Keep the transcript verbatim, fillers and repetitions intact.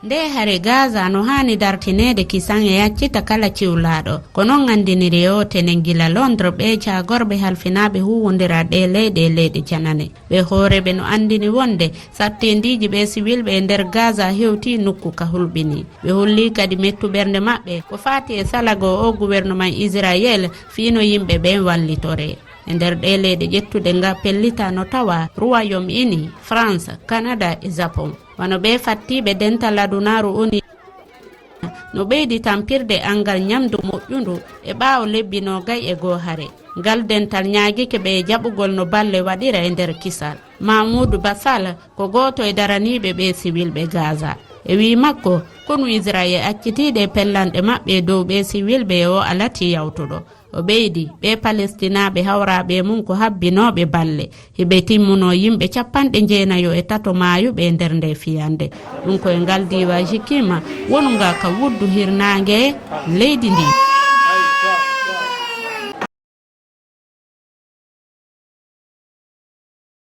Nde hare Gaza no haani dartineede kisan e accita kala ciwlaaɗo. Ko noon anndiniri e oo tenen gila Londres ɓee caagorɓe halfinaaɓe huuwondira ɗee leyɗe e leyɗe janane. Ɓe hooreeɓe no anndini wonde satteendiiji ɓee siwilɓe e nder Gaza hewtii nokku ka hulɓinii. Ɓe holli kadi mettu ɓernde maɓɓe ko faati e salago oo guwernuman Israyel fii no yimɓe ɓen wallitoree. E nder ɗee leyɗe ƴettuɗe nga pellita no tawa Royaume Uni, France, Canada e Japon. Wano ɓee fattiiɓe dental adunaaru ONU no ɓeydi tampirde anngal ñamndu moƴƴundu e ɓaawo lebbi noogay e goo hare. Ngal dental ñaagike ɓe e jaɓugol no balle waɗira e nder kisal. Mahmoud Basal ko gooto e daraniiɓe ɓee siwilɓe Gaza. E wii makko, konu Israyel accitiiɗe e pellanɗe maɓɓe e dow ɓee siwilɓe e o alati yawtuɗo. O ɓeydi, ɓee Palestinaaɓe hawraaɓe e mum ko habbinooɓe balle. Hiɓe timmunoo yimɓe capanɗe jeenayo e tato maayuɓe e nder nde fiyannde. Ɗum ko e ngal diiwaa Jikima wonunga ka wuddu hirnaange leydi ndi.